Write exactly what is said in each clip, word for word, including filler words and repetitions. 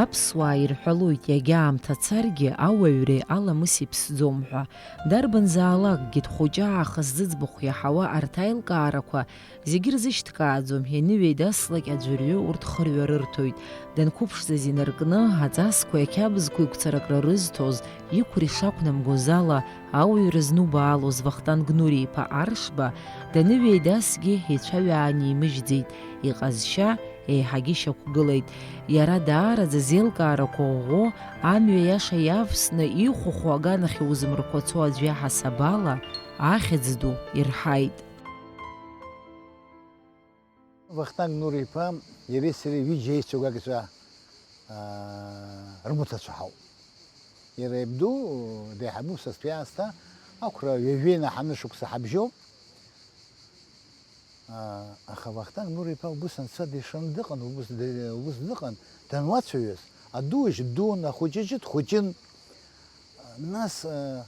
Аԥсуаа ирҳәалоит, иагьа аамҭа царгьы, ауаҩреи аламыси ԥсӡом ҳәа. Дарбанзаалакгьы дхәыҷы аахыс зыӡбахә иаҳауа арҭ аилкаарақәа зегьы рзышьҭкааӡом, ианыҩеидаслак аӡәырҩы урҭ хырҩа рырҭоит. Данқәыԥшӡаз инаркны, аҵасқәеи ақьабзқәеи қәцаракра рызҭоз, иқәра ишақәнамгоз ала, ауаҩра знубаалоз Вахтанг Нури-иԥа Аршба, даныҩеидасгьы ицәаҩа аанимыжьӡеит, иҟазшьа еиҳагьы шьақәгылеит. Иара даараӡа зеилкаарақәа ӷәӷәо, амҩа иаша иавсны, ихәахәоу аганахь иузымырқәацо аӡә иаҳасаб ала, ахьӡ ду ирҳаит. Вахтанг Нури-иԥа иареи сареи ҩыџьа еицәоу агагацәа, аа, рымаҭацәа ҳауп. Иара иабду деиҳабуп са стәи аасҭа, ақәра ҩажәеи наҳаны шықәса ҳабжьоуп. Аа, аха Вахтанг Нури-иԥа убыс анцәа дишаны дыҟан, убыс д-, убыс дыҟан, дануацәажәоз, адужь дун, ахәыҷыҷы дхәыҷын. Нас, аа,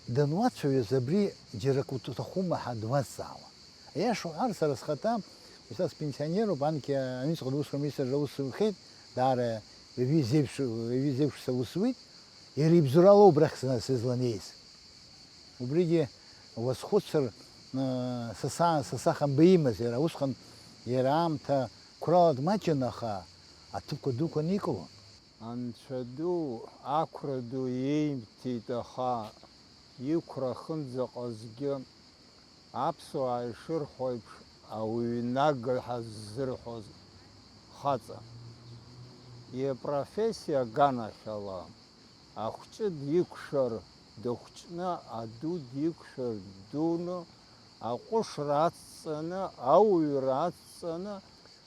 дануацәажәоз абри џьара акы уҭахума ҳәа дуазҵаауан. Аиаша уҳәар, сара схаҭа, уажәшьҭа спенсионеруп, анкьа аҩныҵҟа аусура министрра аус рухеит, даара ҩажәи зеиԥш-, ҩажәи зеиԥш шықәса аус зуит, иара ибзоурала убрахь сна-, сызланеиз. Убригьы уазхәыцыр, ы, са са-, са сахамба имаз, иара усҟан, иара аамҭа қәрала дмаҷын, аха аҭыԥқәа дуқәа никылон. Анцәа ду, ақәра ду иеимҭеит, аха иқәра ахынӡаҟазгьы, аԥсуаа ишырҳәо еиԥш, ауаҩнага ҳәа ззырҳәоз хаҵа. Ипрофессиа аганахьала, ахәҷы дикәшар дыхәҷны, аду дикәшар дуны, аҟәышра ацҵаны, ауаҩра ацҵаны,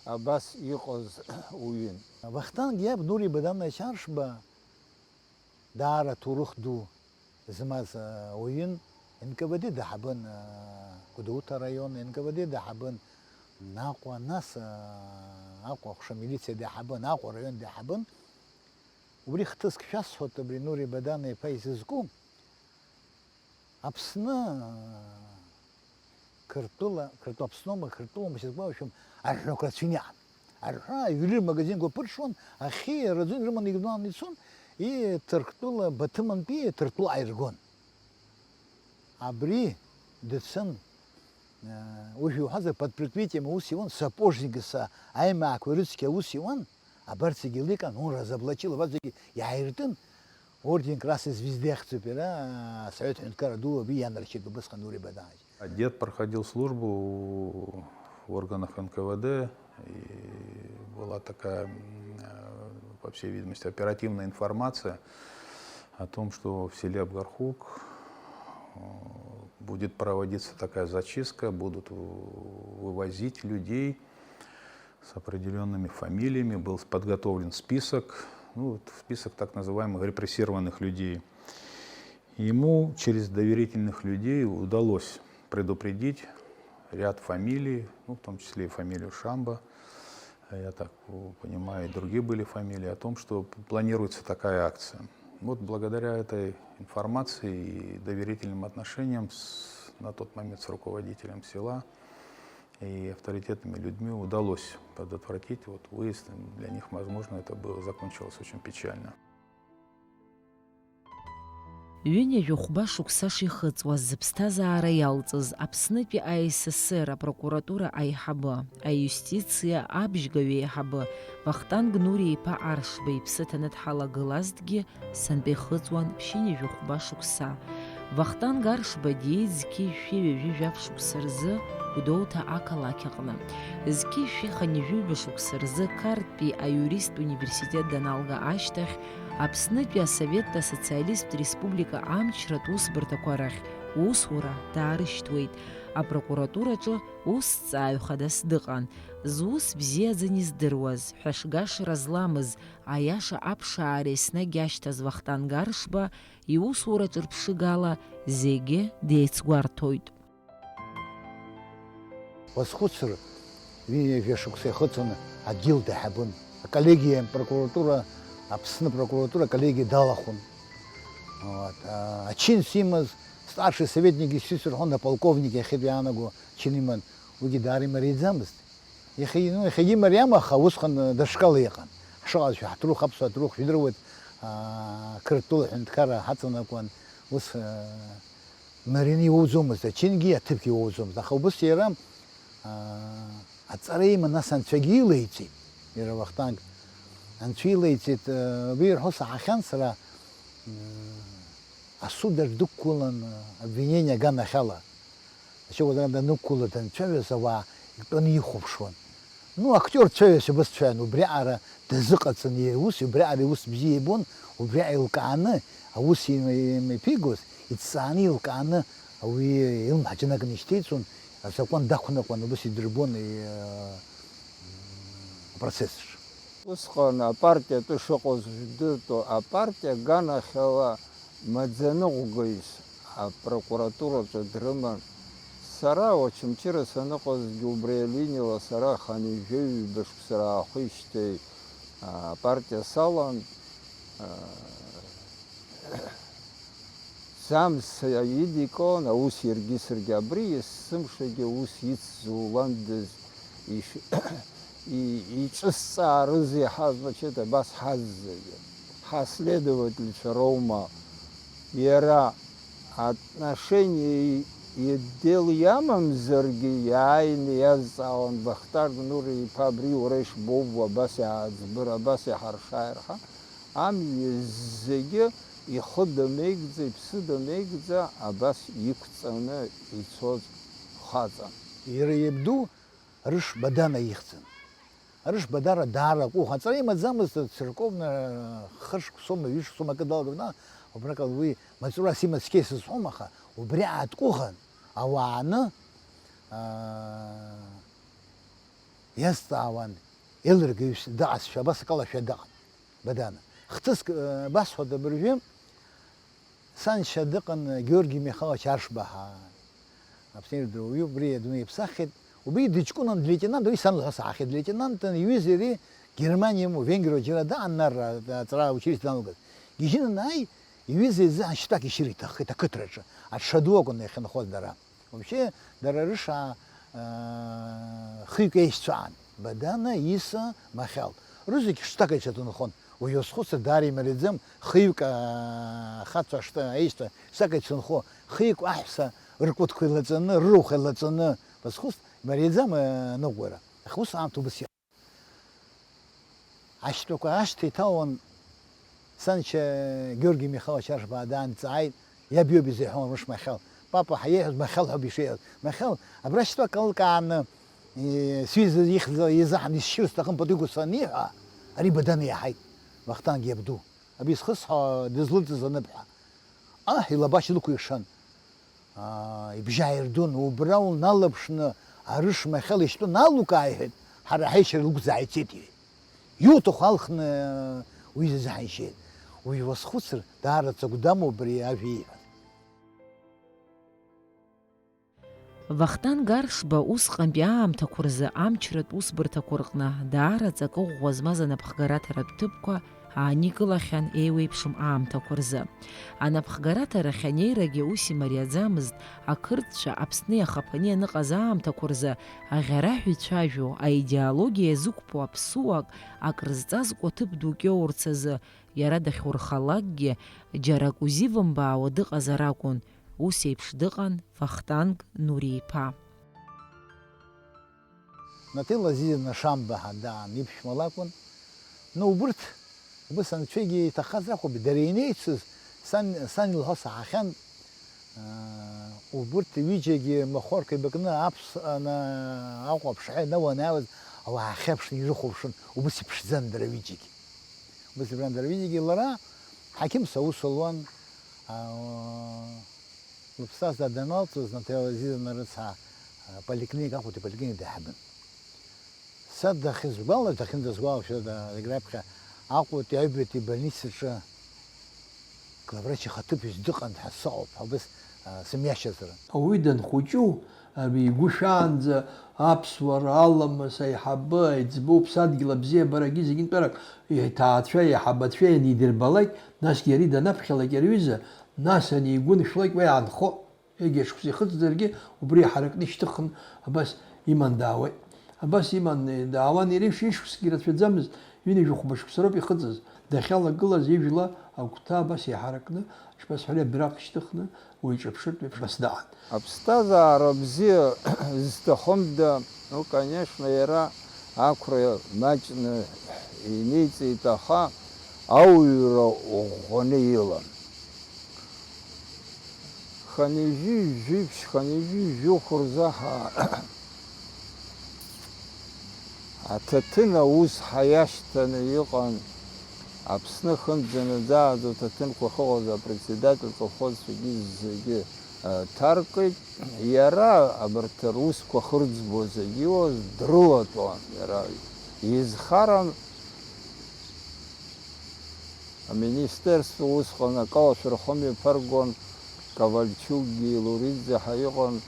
абас иҟаз уаҩын. Вахтанг иаб Нури Баданович Аршба даара ҭоурых ду змаз, а, уаҩын, Н К В Д даҳабын, а, Гәдоуҭа араион Н К В Д даҳабын, Аҟәа, нас, а, Аҟәа аҟәша милициа даҳабын, Аҟәа араион даҳабын. Убри хҭыск шәасҳәоит, абри Нури Баданович-иԥа изызку. Аԥсны, Қырҭтәыла, Қырҭтәы Аԥсноума, Қырҭтәылоума, сызгәалашәом, аҳәҳәақәа рацәаны иҟан. Аҳәҳәа, иуелир магазинқәа ԥырҽуан, ахьы, раӡын ирыманы игәнааны ицон, и, Ҭырқәтәыла, Баҭымынтәи Ҭырқәтәыла ааиргон. Абри дцын, э, уажә иуҳәозар, под прикрытием аус иуан, сапожник аса, аимаақәа рыцқьа аус иуан, абарҭ зегьы ликан, он разоблачил, абарҭ зегьы иааиртын, орден Красной Звезды ахьӡуп иара, асовет ҳәынҭқарра ду абри ианарчеит убысҟан Нури Баданович. А дед проходил службу в органах Н К В Д, и была такая, м, э, по всей видимости, оперативная информация о том, что в селе Абгархук, э, будет проводиться такая зачистка, будут в-, вывозить людей с определёнными фамилиями, был подготовлен список, ну, вот список так называемых репрессированных людей. Ему через доверительных людей удалось предупредить ряд фамилий, ну, в том числе и фамилию Шамба, я так, э, понимаю, и другие были фамилии, о том, что п-, планируется такая акция. Вот благодаря этой информации и доверительным отношениям с, на тот момент с руководителем села и авторитетными людьми удалось предотвратить вот выезд. Для них, возможно, это было, закончилось очень печально. Ҩынҩажәи хәба шықәса шихыҵуаз, зыԥсҭазаара иалҵыз Аԥснытәи А С С Р апрокуратура аиҳабы, аиустициа абжьгаҩ еиҳабы Вахтанг Нури-иԥа Аршба иԥсы ҭаны дҳалагылазҭгьы, сынтәа ихыҵуан ԥшьынҩажәи хәба шықәса. Вахтанг Аршба диит зқьи жәшәи ҩажәи жәаф шықәса рзы Гәдоуҭа ақалақь аҟны. Зқьи жәшәи хынҩажәи ҩба шықәса рзы Қарҭтәи аиуристтә университет даналга ашьҭахь, Аԥснытәи асоветтә асоциалисттә республика амчратә усбарҭақәа рахь усура даарышьҭуеит. Апрокуратураҿы усҭҵааҩ хадас дыҟан, зус бзиаӡаны издыруаз, ҳәашгашра зламыз, аиаша аԥшаара еснагь иашьҭаз Вахтанг Аршба иусура ҿырԥшыгала зегьы деицгәарҭоит. Уазхәыцыр, ҩынҩажәа шықәса ихыҵуан адгьыл даҳабын. Аколлегиа апрокуратура, Аԥсны апрокуратура аколлегиа далахәын. Вот, а, ачинс имаз, старший советник юстиции рҳәон, аполковник иахьатәи иаанаго чин иман, уигьы даара имариаӡамызт. Иахьагьы, ну, иахьагьы имариам, аха усҟан, э, дашкала иҟан. Ҳшыҟазшәа ҳҭоурых, аԥсуа ҭоурых шәидыруеит, аа, Қырҭтәыла аҳәынҭқарра ҳаҵанакуан, ус, аа, Марина иоуӡомызт, ачынгьы аҭыԥгьы иоуӡомызт. Аха убыс иара, аа, аҵара иман, нас анцәагьы илеиҵеит. Иара Вахтанг анцәа илеиҵеит, аа, уи ирҳәо саҳахьан сара, мм, асуд аҿы дықәгылан, аа, обвинение аганахьала. Ачыуадаҩ данықәгыла данцәажәоз ауаа итәаны ихәаԥшуан. Ну, актиор дцәажәозшәа убас дцәажәон, убриаҟара дазыҟаҵаны иара ус, убриаҟара иус бзиа ибон, убриаҟара еилкааны аус имеиԥигоз, иҵҵааны еилкааны ауаҩы илымҳа џьанакны ишьҭеиҵон, азакәан дақәныҟәан убас идырбон, э, апроцесс аҿы. Усҟан апартиа атәы шыҟоз жәдыртәу апартиа аганахьала маӡаныҟәгаҩыс апрокуратураҿы дрыман. Сара Очамчыра саныҟазгьы убри алиниала сара хынҩажәи ҩба шықәса раахижьҭеи апартиа салан. Ӡамз идикылон, аус иаргьы саргьы абри есымшагьы аус ицзуландаз иш-, и-, иҿысҵаарызеи ҳа, значит, абас ҳаззагьы. Ҳаследовательцәа роума, иара отношение идел иамамзаргьы, иааины иазҵаауан, Вахтанг Нури-иԥа, абри уара ишбоуа, абас иааӡбыр, абас иҳаршааир ҳәа, амҩа зегьы ихы дамеигӡа, иԥсы дамеигӡа, абас иқәҵаны ицоз хаҵан. Иара иабду Арыш Бадана ихьӡын. Арыш Бадара даара аҟәыӷа, аҵара имаӡамызт, церковна хышықәсоума, ҩышықәсоума акы далгон, убраҟа уи маҵурас имаз цқьа исызҳәом, аха убри аатҟәыӷан, ауаа ааны, аа, иазҵаауан, еилыргаҩыс дыҟазшәа, абас акалашәа дыҟан. Бадана. Хҭыск, э, басҳәоит абыржәы, саншьа дыҟан, Георги Михайлович Аршба ҳәа. Аԥсны ирдыруа уаҩуп, убри адунеи иаԥсаххьеит. Убри дыҷкәынан, леитенант, уи сан лҳәо саҳахьеит, леитенантын, иҩыза иареи Германиа имоу, Венгриа џьара даан, нарра аҵара училище далгаз. Гьежьын анааи, иҩыза изы шьтәак ишьыр иҭаххеит ақыҭраҿы. Аҽа ду акәын иахьынхоз дара. Вообще, дара рыша, аа, хҩык еишьцәаан, Бадана, Иса, Махьал. Рызегь штак еиҿаҭынхон. Уи уазхәыцыр, даара имариаӡам, хҩык, аа, ахацәа шта-, аишьцәа штак еицынхо, хҩык аҳәса ркәытқәа еилаҵаны, рырахә еилаҵаны, базхәыцт, имариаӡам, аа, аныҟәгара. Аха ус аамҭа убас иҟан. Ашьтәақәа ашҭа иҭалон, саншьа Георги Михайлович Аршба даанҵааит, иаб иоуп изеиҳәон Арыш Махьал. Папа ҳәа иеиҳәоз Махьал ҳәоуп ишиҳәоз. Махьал, абра шьтәак алкааны, э, сҩыза ихьӡала изаҳан исшьыр сҭахым пату иқәысҵаны иҳәа, ари Бадана иаҳаит, Вахтанг иабду. Абри зхысҳәаауа дызлыҵыз аныԥҳәа. Аҳ илабашьа лықәиршан. Аа, ибжьы ааирдон, убра уналаԥшны Арыш Махьал ишьтәы налукаа, иҳәеит, ҳара ҳаишьара лықәӡаа ицеит, иҳәеит. Иуҭаху алхны уҩыза изаҳаншьеит. Уи уазхәыцыр, даара ҵакә дамоуп абри ажәа ииҳәаз. Вахтанг Аршба усҟантәи аамҭақәа рзы амчратә усбарҭақәа рҟны даара ҵакы ӷәӷәа змаз анапхгараҭаратә ҭыԥқәа ааникылахьан еиуеиԥшым аамҭақәа рзы. Анапхгараҭарахь анеирагьы ус имариаӡамызт, ақырҭцәа Аԥсни ахаԥани аныҟаз аамҭақәа рзы аӷьараҳәа ицәажәо, аидеологиа иазықәԥо аԥсуак акрызҵазкуа ҭыԥ дук иоурц азы, иара дахьурхалакгьы, џьара акы узивымбаауа дыҟазар акәын, ус еиԥш дыҟан Вахтанг Нури-иԥа. Нател Азизовна Шамба ҳәа даан иԥшәма лакәын. Ну, убырҭ, убыс анцәагьы иҭахаз ракәым, дара инеицыз, сан, сан илҳәо саҳахьан, аа, убырҭ ҩыџьагьы махәарқәа еибакны аԥс-, ана-, Аҟәа аԥшаҳәа инауанаиуаз ауаа ахьеиԥшны ирыхәаԥшын, убыс иԥшӡан дара ҩыџьагьы. Убыс иԥшӡан дара ҩыџьагьы, лара ҳақьымс аус луан, аа, Лыԥсҭазаара даналҵуаз, Наталиа Азизовна рыцҳа, а, поликлиник, Аҟәатәи аполиклиник даҳбын. Са дахьызгәала-, дахьынӡасгәалашәо, да-, зегь раԥхьа Аҟәатәи аҩбатәи больницаҿы главврач ихаҭыԥуаҩыс дыҟан ҳәа сыҟоуп, ҳәа убыс, а, сымҩашьазар. Ауаҩы данхәыҷу, абри игәы шәаанӡа аԥсуара, аламыс, аиҳабы, аиҵбы, уԥсадгьыл абзиабарагьы зегьынтәарак иҭаацәа, иаҳабацәа ианидирбалак, насгьы ари данаԥхьалак иара иҩыза, нас ани игәы ншәлак уи аанхо, егьа шықәса ихыҵзаргьы убри иҳаракны ишьҭыхын, абас иман даауеит. Абас иман даауан, иара ишишықәсгьы рацәаӡамызт, Ҩынҩажәи хәба шықәса роуп ихыҵыз. Дахьалагылаз ижәла агәҭа абас иаҳаракны, ишԥасҳәари, абираҟ шьҭыхны, уи иҿаԥшыртә еиԥш абас даан. Аԥсҭазаара бзиа зҭахымда, ну, конечно, иара ақәра маҷны иниҵеит, аха ауаҩра ӷәӷәаны илан. Хынҩажәи жәиԥшь, хынҩажәи жәохә рзы ҳа-, аҭаҭын аус ҳаиашьҭаны иҟан, Аԥсны хынӡанаӡааӡо аҭаҭынқәа ахьыҟаз апредседатель колхозцәагьы зегьы, э, ҭаркит. Иара абарҭ русқәа ахьырӡбо зегьы иуаз дрылатәон, иара изхаран. Аминистерство усҟан акалашәара хымҩаԥыргон, Ковальчук, Геи Луриӡе ҳәа иҟан.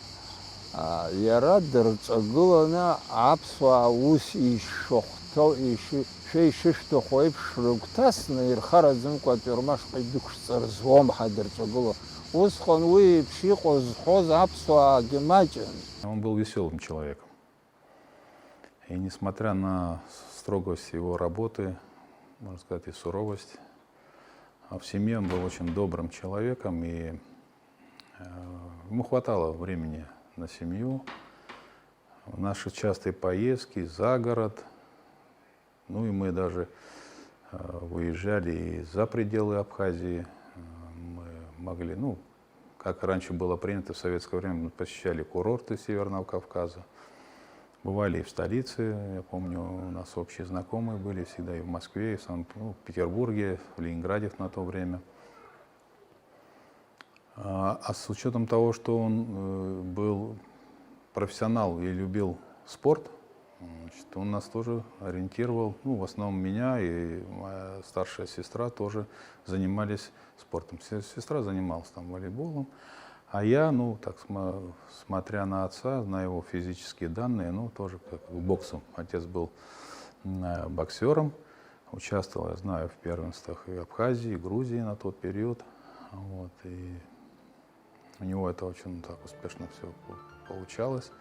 Иара дырҿагыланы аԥсуаа ус ишахәҭоу, иши-, шәа ишышәҭаху еиԥш рыгәҭасны, ирхараӡамкәа атюрмашҟа идәықәшҵар зуам ҳәа дырҿагылон. Усҟан уи еиԥш иҟоу зҳәоз аԥсуаагьы маҷын. Он был весёлым человеком. И несмотря на строгость его работы, можно сказать, и суровость, а в семье он был очень добрым человеком, и, э, ему хватало времени на семью. В наши частые поездки за город, ну и мы даже, э, выезжали и за пределы Абхазии. Э, мы могли, ну, как раньше было принято в советское время, мы посещали курорты Северного Кавказа. Бывали и в столице, я помню, у нас общие знакомые были всегда и в Москве, и в Санкт-, ну, в Петербурге, в Ленинграде на то время. А, а с учётом того, что он, э, был профессионал и любил спорт, значит, он нас тоже ориентировал, ну, в основном меня и моя старшая сестра тоже занимались спортом. Се-, сестра занималась там волейболом, а я, ну, так смо-, смотря на отца, на его физические данные, ну, тоже как к боксу. Отец был, м, э, боксёром, участвовал, я знаю, в первенствах и Абхазии, и Грузии на тот период. Вот, и у него это очень так успешно всё по-, получалось.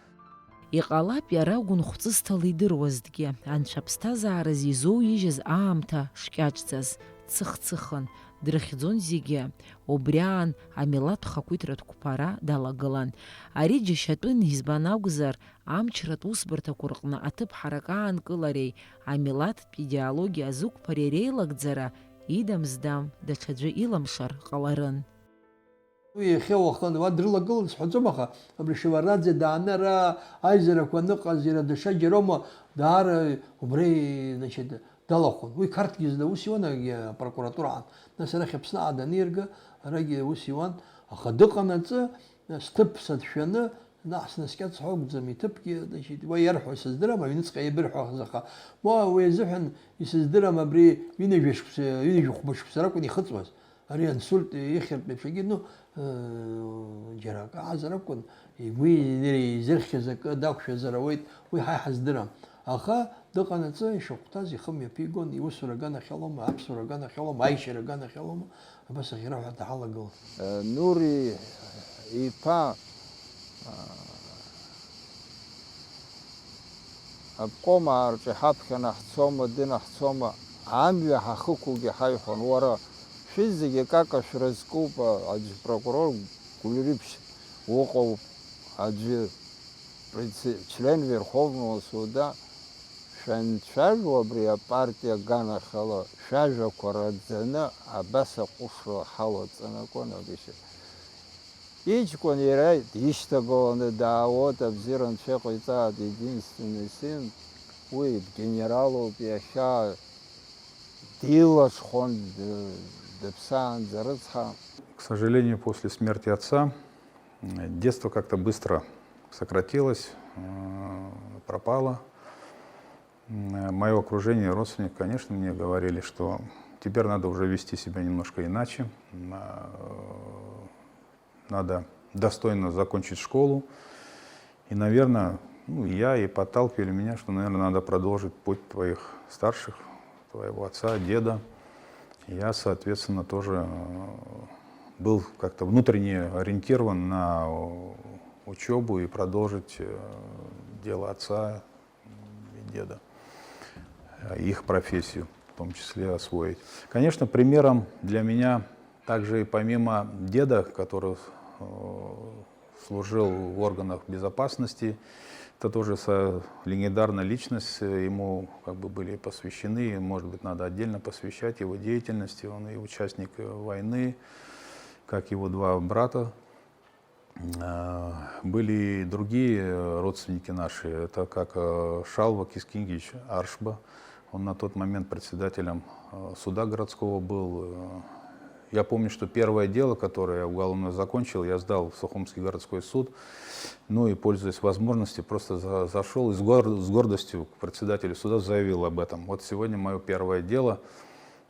Иҟалап, иара гәынхәҵысҭала идыруазҭгьы, анцәа аԥсҭазаараз изоуижьыз аамҭа шкьаҿӡаз, цых-цыхын, дрыхьӡон зегьы. Убри аан амилаҭ хақәиҭратә қәԥара далагылан. Ари џьашьатәын, избан акәзар, амчратә усбарҭақәа рҟны аҭыԥ ҳарак аанкылареи амилаҭтә идеологиа азықәԥареи реилагӡара идам-здам даҽаӡәы илымшар ҟаларын. Уи иахьа уахынла уа дрылагылан сҳәаӡом, аха абри Шеварднаӡе дааны ара аизарақәа аныҟаз иара даҽа џьароума даара убри, значит, далахәын. Уи Қарҭгьы зда ус иуан, арагьы апрокуратураан. Нас арахь Аԥсны данирга, арагьы ус иуан, аха дыҟанаҵы, сҭыԥ сацәшәаны, наҟ снаскьацҳәа акәӡам, иҭыԥгьы, значит, уа иарҳәо сыздырам, аҩныҵҟа иабырҳәахаз, аха уа уи азыҳәан исыздырам, абри ҩынҩажәа шықәса, ҩынҩажәи хәба шықәса ракәын ихыҵуаз. Ари ансульт ихьыртә еиԥш агьы, ну, э, џьара акы аҟазар акәын, игәи иреи изырхьыз акы дақәшәазар ауеит, уи ҳа иҳаздырам. Аха дыҟанаҵы ишахәҭаз ихы мҩаԥигон, иусура аганахьалоума, аԥсуара аганахьалоума, аишьара аганахьалоума, абас ахьырҳәа даҳалагылан. Э, Нури иԥа, э, Обкомаа рҿы иҳаԥхьаны ҳцома, дынаҳцома, амҩа ҳахықәугьы ҳаиҳәон, уара, шәызегьы акака шәрызкуп, аӡә прокурор Гәлириԥшь уҟоуп, аӡәы предсе-, член Верховного суда, шәанцәажәо абри апартиа аганахьала, шәажәақәа раӡаны абас аҟәышра ҳалаҵан акәын, абри Иҷкәын иара дишьҭагыланы даауеит, абзиара анцәа иҟаиҵааит, единственный сын, уи дгенералуп иахьа, дилаҽхон, д-, дыԥсаанӡа рыцҳа. К сожалению, после смерти отца, м, детство как-то быстро сократилось, м, пропало. М, моё окружение, родственники, конечно, мне говорили, что теперь надо уже вести себя немножко иначе. М, а, надо достойно закончить школу. И, наверное, ну, я и подталкивали меня, что, наверное, надо продолжить путь твоих старших, твоего отца, деда. Я, соответственно, тоже, э, был как-то внутренне ориентирован на, э, учёбу и продолжить, э, дело отца и деда. их профессию в том числе освоить. Конечно, примером для меня также и помимо деда, который э, служил в органах безопасности, это тоже со- легендарная личность, э, ему как бы были посвящены, может быть, надо отдельно посвящать его деятельности, он и участник э, войны, как его два брата. Э, Были и другие родственники наши, это как э, Шалва Кискингич Аршба, он на тот момент председателем э, суда городского был. Э, Я помню, что первое дело, которое я уголовное закончил, я сдал в Сухумский городской суд, ну и, пользуясь возможностью, просто за- зашел и с, гор- с гордостью к председателю суда заявил об этом. Вот сегодня мое первое дело,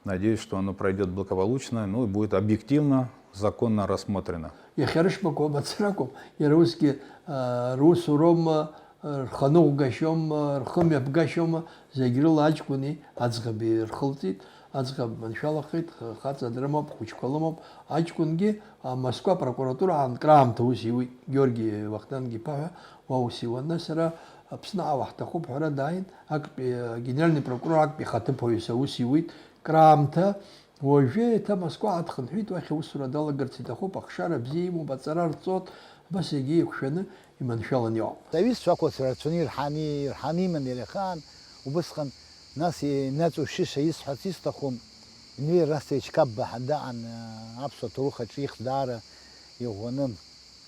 надеюсь, что оно пройдет благополучно, ну и будет объективно, законно рассмотрено. Иахьа рышьмақәа мацаракәым, иара усгьы, аа, русуроума, рханыҟәгашьоума, рхымҩаԥгашьоума, зегь рыла аҷкәыни аӡӷаби рхылҵит, аӡӷаб маншәалахеит, х- хаҵа дрымоуп, хәыҷқәа лымоуп, аҷкәынгьы, а, Москва апрокуратураҟан краамҭа ус иуит, Георги Вахтанг-иԥа ҳәа уа ус иуан, нас ара Аԥсныҟа уаҳҭахуп ҳәа ара дааин, актәи, а, генеральный прокурор актәи ихаҭыԥуаҩыс аус иуит, краамҭа, уажәы еиҭа Москваҟа дхынҳәит, уахь аусура далагарц иҭахуп, ахшара бзиа имоуп, аҵара рҵоит, абас егьи еиқәшәаны иманшәалан иҟоуп. Аҩызцәа ақәлацәа рацәаны ирҳаны, ирҳаны иман иара ихаан, убысҟан, нас инаҵушьыша исҳәарц исҭаху, Енвер Расҭович Қапба ҳәа даҟан, аԥсуа ҭоурых аҿы ихьӡ даара иӷәӷәаны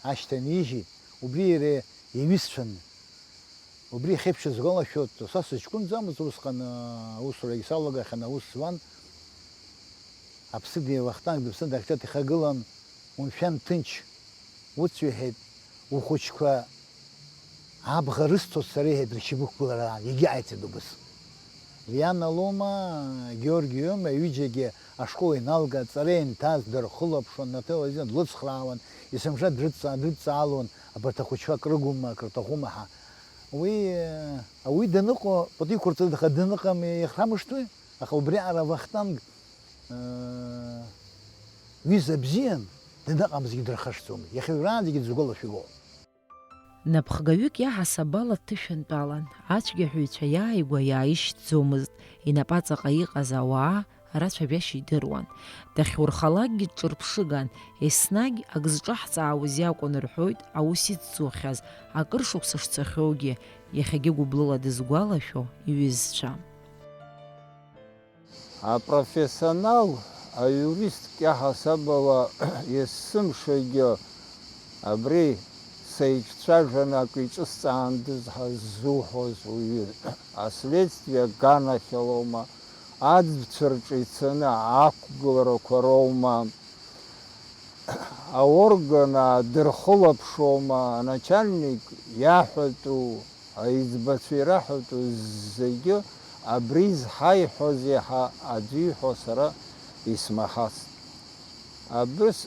ашьҭа нижьит, убри иара иҩызцәан. Убри иахьеиԥшыз сгәалашәоит, са сыҷкәынӡамызт усҟан, аусурагьы салагахьан, аус зуан. Аԥсыӡ Вахтанг дыԥсны дахьҭат ихагылан, умшәан ҭынч, уцәеиҳәеит, ухәыҷқәа абӷа рысҭоит сара, иҳәеит, ршьапы ықәгылара аан, егьыҟаиҵеит убыс. Лиана лоума, Георги иоума, ҩыџьагьы ашкол иналга, аҵара инҭаз, дырхылаԥшуан, Наҭела азин длыцхраауан, есымша дрыдҵа-, дрыдҵаалон, абарҭ ахәыҷқәа акрыгума, акрырҭахума ҳәа. Уи, ауаҩы даныҟоу, пату иқәырҵоит, аха даныҟам ихрамышҭуеи? Аха убриаҟара Вахтанг, э, ҩыза бзиан, даныҟамзгьы дырхашҭӡомызт. Иахьа уажәраанӡагьы дызгәалашәо иҟоуп. Напхгаҩык иаҳасаб ала дҭышәынтәалан, ацәгьаҳәаҩцәа иааигәа иааишьҭӡомызт, инапаҵаҟа иҟаз ауаа рацәажәашьа идыруан. Дахьурхалакгьы дҿырԥшыган, еснагь ак зҿаҳҵаауаз иакәын рҳәоит аус ицҵухьаз, акыр шықәса шцахьоугьы, иахьагьы гәыблыла дызгәалашәо иҩызцәа. Апрофессионал, аиурист кьаҳасабала есымшагьы абри сеиҿцәажәаны акы иҿысҵаандаз ҳәа ззуҳәоз уаҩы, аследствие аганахьалоума, аӡбцәа рҿы ицаны ақәгыларақәа роума, аорган аадырхылаԥшуама, аначальник иаҳәатәу, аиҵбацәа ираҳәатәу зегьы абри зҳаиҳәоз иаҳа аӡәы иҳәо сара исмаҳацт. Абыс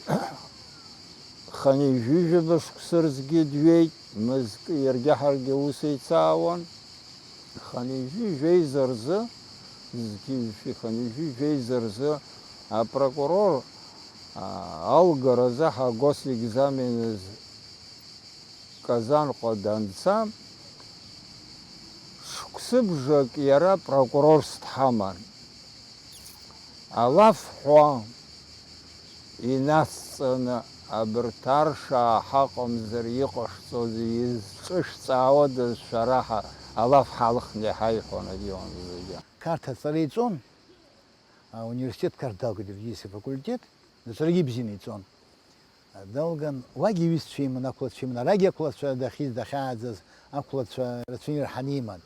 хынҩажәижәаба шықәса рзгьы дҩеит, мызкы иаргьы ҳаргьы аус еицаауан. Хынҩажәи жәеиза рзы, зқьи жәшәи хынҩажәи жәеиза рзы апрокурор, а, алгаразы ҳа агосэкзамен азы Казанҟа данца, шықәсыбжак иара прокурорс дҳаман. Алаф ҳәа инацҵаны, абарҭ аршаа ҳаҟамзар иҟашәҵозеи, изҿышәҵаауадаз шәара ҳа-, алаф ҳалхны иҳаиҳәон, ари иҟан зегьы. Қарҭ аҵара иҵон, ауниверситет Қарҭ далгеит, иргьы факультет, аҵарагьы ибзианы иҵон. Далган, уагь иҩызцәа иман, ақәлацәа иман, арагь ақәлацәа дахьиз, дахьааӡаз, ақәлацәа рацәаны ирҳаны иман.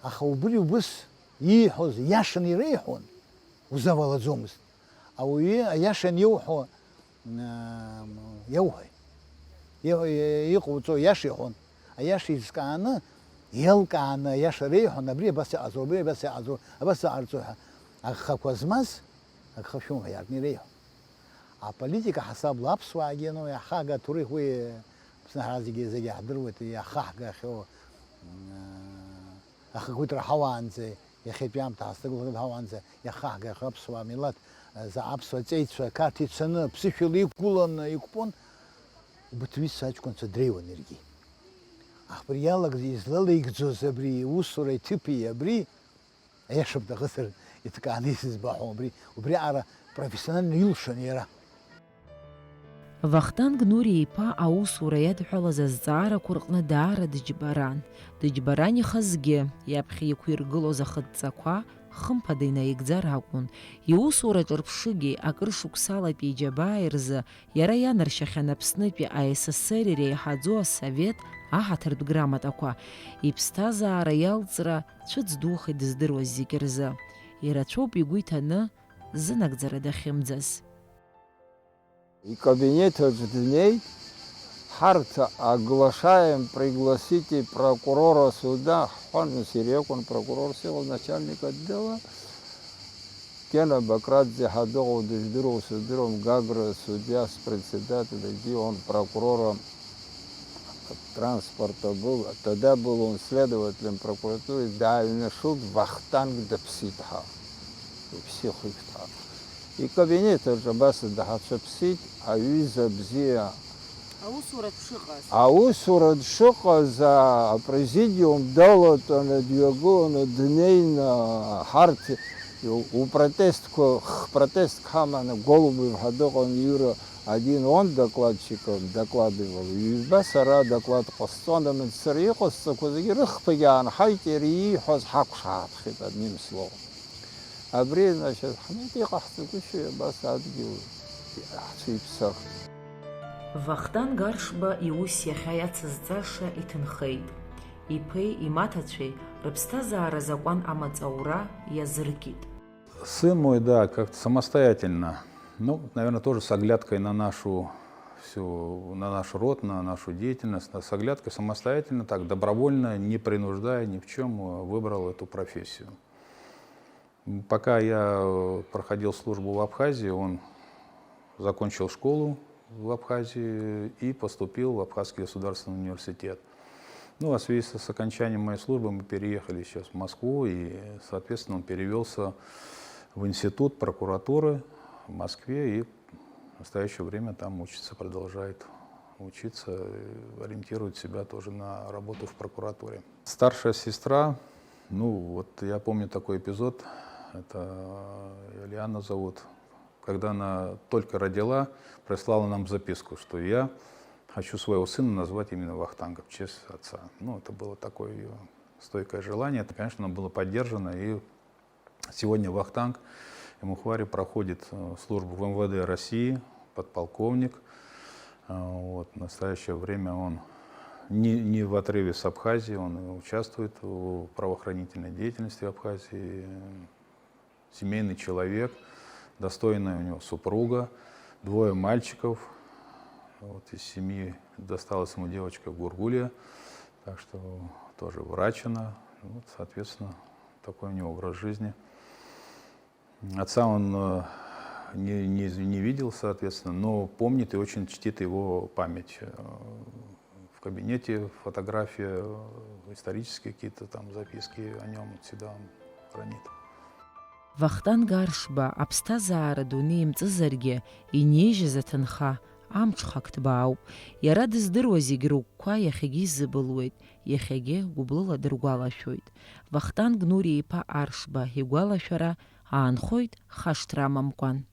Аха убри убыс ииҳәоз иашаны иреиҳәон, узавалаӡомызт. Ауаҩы аиаша аниоуҳәо, м, иауҳәои? Иҟ-, иҟауҵо иаша иҳәон. Аиаша изкааны, еилкааны аиаша реиҳәон, абри абас иҟазароуп, абри абас иҟазароуп, абас иҟарҵои ҳәа. Агхақәа змаз, агха шәымоуп ҳәа иаартны иреиҳәон. Аполитика ҳасабла аԥсуаагьы, ну, иаҳхага аҭоурых уи, Аԥсны ҳара зегьы, зегьы иаҳдыруеит, иаҳхаҳгахьоу, м, ахақәиҭра ҳауаанӡа, иахьатәи аамҭа ҳазҭагылоу ҳауаанӡа иаҳхаҳгахьоу аԥсуа милаҭ, э, за аԥсуа ҵеицәа, Қарҭ ицаны, ԥсышәала иқәгыланы иқәԥон, убарҭ рҩызцәа аҷкәынцәа дреиуан иаргьы. Аха абри иалагӡ-, излалеигӡоз абри усура иҭыԥи абри, Аиашоуп, даӷызар иҭкааны исызбо ҳәа убри, убриаҟара профессионально илшон иара. Вахтанг Нури-иԥа аусура иадҳәалаз азҵаарақәа рҟны даара дыџьбаран. Дыџьбаран ихазгьы, иаԥхьа иқәиргылоз ахыдҵақәа хымԥада инаигӡар акәын. Иусура ҿырԥшыгьы акыр шықәсалатәи иџьабаа рзы иара ианаршьахьан Аԥснытәи А С С Р иреиҳаӡоу асовет аҳаҭыртә грамотақәа. Иԥсҭазаара иалҵра цәыӡ духеит дыздыруаз зегь рзы. Ирацәоуп игәы иҭаны зынагӡара дахьымӡаз. Икабинет аҿы днеит, ҳарҭ оглашаем, пригласите прокурора суда, ҳҳәан, нас иара иакәын прокурорс иҟаз, начальник отдела. Гена Бакрадзе ҳәа дыҟоу, дыжәдыруоу сыздыруам, Гагра судиа с председатель, он прокурором транспорта был, тогда был он следователем прокуратуры, дааҩнашылт, Вахтанг дыԥсит ҳәа, иԥсихит ҳәа. Икабинет аҿы абас даҳацәыԥсит, аҩыза бзиа. Аусура дшыҟаз. Аусура дшыҟаз, а, апрезидиум далатәаны дҩагыланы днеины, ҳарҭ упротестқәа, хпротестк ҳаманы, Голубев ҳәа дыҟан, Иура, один он докладчиком докладывал, ҩба сара доклад ҟасҵон, амыӡсара иҟасҵақәо зегьы рыхԥагь аанҳаит, иара ииҳәаз ҳақәшаҳаҭхеит, одним словом. Абри, значит, ҳнеит, иҟаҳҵагәышьои абас адгьыл ҳцәиԥсахт. Вахтанг Аршба иус иахьа иацызҵаша иҭынхеит. Иԥеи имаҭацәеи рыԥсҭазаара азакәан амаҵ аура иазыркит. Сын мой, да, как-то самостоятельно. Ну, наверное, тоже с оглядкой на нашу всю, на наш род, на нашу деятельность, на, с оглядкой самостоятельно, так, добровольно, не принуждая ни в чём, э, выбрал эту профессию. М, пока я, э, проходил службу в Абхазии, он закончил школу в Абхазии и поступил в Абхазский государственный университет. Ну, а в связи с, с окончанием моей службы мы переехали сейчас в Москву, и, соответственно, он перевёлся в институт прокуратуры в Москве и в настоящее время там учится, продолжает учиться, э, ориентирует себя тоже на работу в прокуратуре. Старшая сестра, ну, вот я помню такой эпизод, это Юлиана зовут, когда она только родила, прислала нам записку, что я хочу своего сына назвать именно Вахтангом в честь отца. Ну, это было такое её стойкое желание. Это, конечно, оно было поддержано, и сегодня Вахтанг Эмухвари проходит, э, службу в М В Д России, подполковник. Э, вот, в настоящее время он не, не в отрыве с Абхазией, он участвует в правоохранительной деятельности Абхазии. Семейный человек, достойная у него супруга, двое мальчиков. Вот из семьи досталась ему девочка Гургулья, так что тоже врач она. Вот, соответственно, такой у него образ жизни. Отца он, э, не, не, не видел, соответственно, но помнит и очень чтит его память. Э, в кабинете фотография, э, исторические какие-то там записки о нём всегда он хранит. Вахтанг Аршба аԥсҭазаара дунеи имҵызаргьы, инижьыз аҭынха амҽхак ҭбаауп. Иара дыздыруа зегь рыгәқәа иахьагьы изыбылуеит, иахьагьы гәыблыла дыргәалашәоит. Вахтанг Нури-иԥа Аршба игәалашәара аанхоит хашҭра амамкәан.